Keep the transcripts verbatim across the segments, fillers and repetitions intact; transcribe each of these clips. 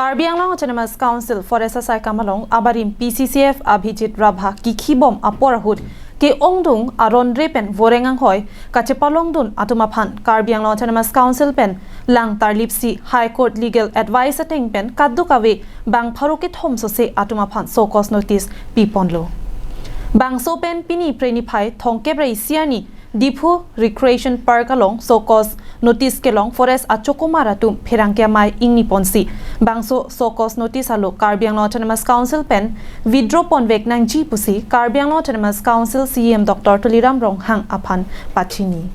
Karbi Anglong Autonomous Council Forest asaikam along abarim P C C F Abhijit Rabha kikhibom apor ahut ke-ongdung aron re pen voreng anghoi kachepalongdun atum aphan Karbi Anglong Autonomous Council pen lang tarlipsi High Court legal advice ateng pen kadokave bang pharo kethom sose atum aphan show cause notice piponlo. Bangso pen pini Phre niphai thomkep ra isi arni Diphu Recreation Park along show cause notice kelong forest achokomar atum pherangke amei ingniponsi bangso show cause notice alo Karbi Anglong Autonomous Council pen withdraw ponvek nangji pusi Karbi Anglong Autonomous Council C E M Doctor Tuliram Ronghang aphan pachini.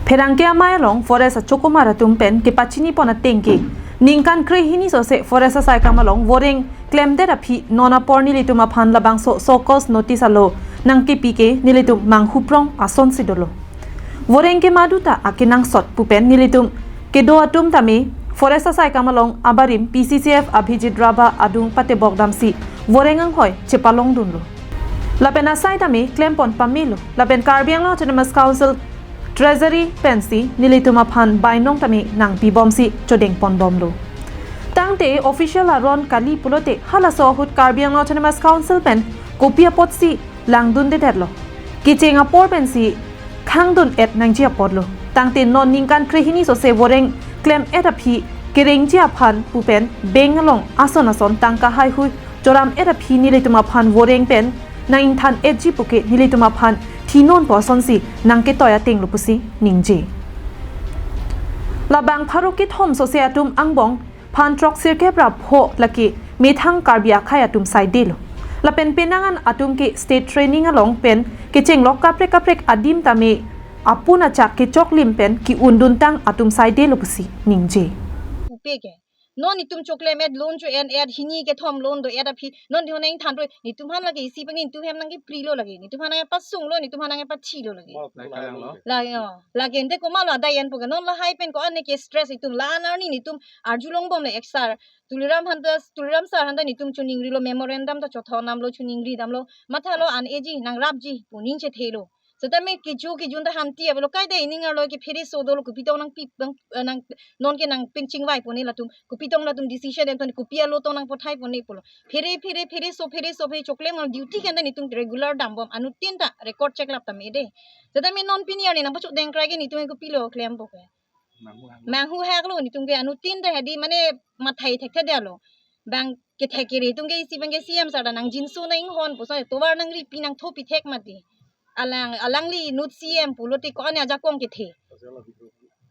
Pherangke amei along forest achokomar atum pen kepachinipon ateng ke ningkan krehini sose forest asaikam along voreng klemdet aphi non apor nelitum aphan labangso show cause notice alo nangkepi ke nelitum manghuprong asonsi dolo. Voreng kemadu ta akenangsot pu pen nelitum kedo atum tame forest asaikam along abarim P C C F Abhijit Rabha adung patebok damsi voreng anghoi chepalongdunlo. Lapen asai tame klempon pamelo. Lapen Karbi Anglong Autonomous Council Treasury pensi nelitum aphan bainong tame nangpibomsi chodengponbomlo. Tangte official aron kali pulote halaso ahut Karbi Anglong Autonomous Council pen kopi apotsi langdundedetlo. Kecheng apor pensi khangdun-et nangji apotlo. Tangte non ningkan krehini sose voreng klem-et aphi kerengji aphan pu pen bank along ason ason tangka haihui choram-et aphi nelitum aphan voreng pen nang-ingthan-etji puke nelitum aphan thinonpo asonsi nangketoi atenglo pusi ningje. Labang pharo kethom sose atum angbong phan throksirkep ra pho lake methang Karbi akhei atum saidelo. Lapen penang an atum ke state training along pen kechenglok kaprek kaprek adim tame apun achak kechoklim pen ke-unduntang atum saidelo pusi ningje. Pupe ke. Non netum choklem-et, loan cho-en-et, hini kethom loan do-et aphi. Non dihon nangthan roi. Netum aphan lake isi pen netum hem nangkeprilo lake. Netum aphan nangpasunglo, netum aphan nangpachilo lake. Mok Lai kalang lo. Lake, oh. Lake ente komatlo adai enpo ke. Non lahai pen ko-an ke stress netum. La-an arni netum arjulongbomle ek sar. Tuliram aphan ta, Tuliram sir aphan ta netum choningrilo, memorandum ta chothondamlo, choningridamlo. Mathalo an-eji, nangrapji pu ning chethelo. Setame kecho kejun ta hamti avelo, kaita ining arlo ke phereso dolo, kopi tong nangpi, nang, eh, nang, non ke nangpinchingvai pone latum, kopi tong latum decision enton, kopi alo tong nangpothai pone pulo. Phere, phere, phereso, phereso, phere choklem along duty ke anta netum regular dambom, anuttin ta record check lap tame de. Setame non pini arni nangpachodeng krai ke netum kopilo klempo ke. Manghu hak lo. Manghu hak lo, netum ke anuttin ta hadi mane mathai thekthedetlo. Bang kethek kere netum ke isi bang ke C M sir ta nangjinso nanghon puson tovar nangripi nangthopi thek mati. Alang, alangli inut C M pulote ko-an ajakong kethe.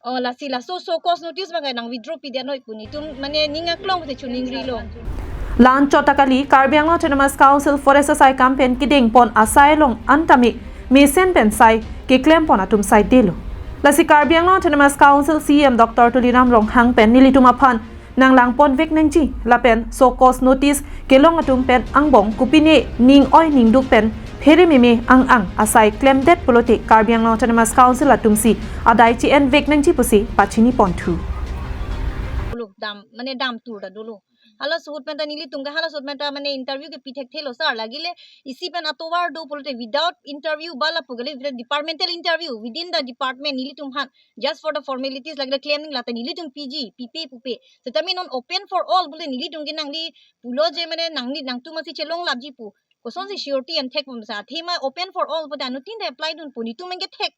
Oh, lasi laso show cause notice bang ke nang-withdraw pidet noi pu netum mane ning aklong pusi choningrilo. La-an chot ta kali, Karbi Anglong Autonomous Council Forest asaikam pen kedengpon asai along an tame mesen pen sai keklempon atum saidelo. Lasi Karbi Anglong Autonomous Council C E M Doctor Tuliram Ronghang pen nelitum aphan nanglangponvek nangji lapen show cause notice kelong atum pen angbong kopine ning-oi ningduk pen phere meme ang-ang asai klemdet pulote Karbi Anglong Autonomous Council atumsi adai che-envek nangji pusi pachinipon thu. Dam, mane dam tur ta dolo. Halaso ahut pen ta nelitum ke halaso ahut pen ta mane interview kepi thekthelo sir, lagile isi pen atovar do pulote without interview ba lapu kali, without departmental interview within the department nelitum aphan just for the formalities lagile klem ning lata nelitum piji, pipe pupe. Setame non open for all pulote nelitum ke nangli pulo je mane nangli nangtum asi chelonglapji pu. Kosonsi surety an thekpon sa, athema open for all pulote anuttin ta apply dunpo, netum ke thek,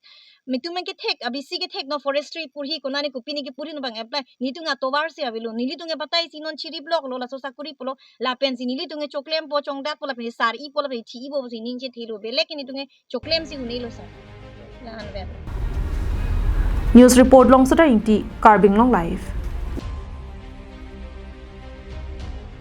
netum ke thek, abisi ke thek no forestry purhi konane kopine ke purhi no bang apply, netum atovar si avelo, nelitum ke batai si non chiri block lo laso sakuri pulo, lapensi nelitum ke choklempo chongdakpo lapensi sar-ipo lapensi thi-ipo pusi ning chethelo, belek ke netum ke choklem si unelo sir. La-an vet. News report Longsoda Ingti, Karbi Anglong Live.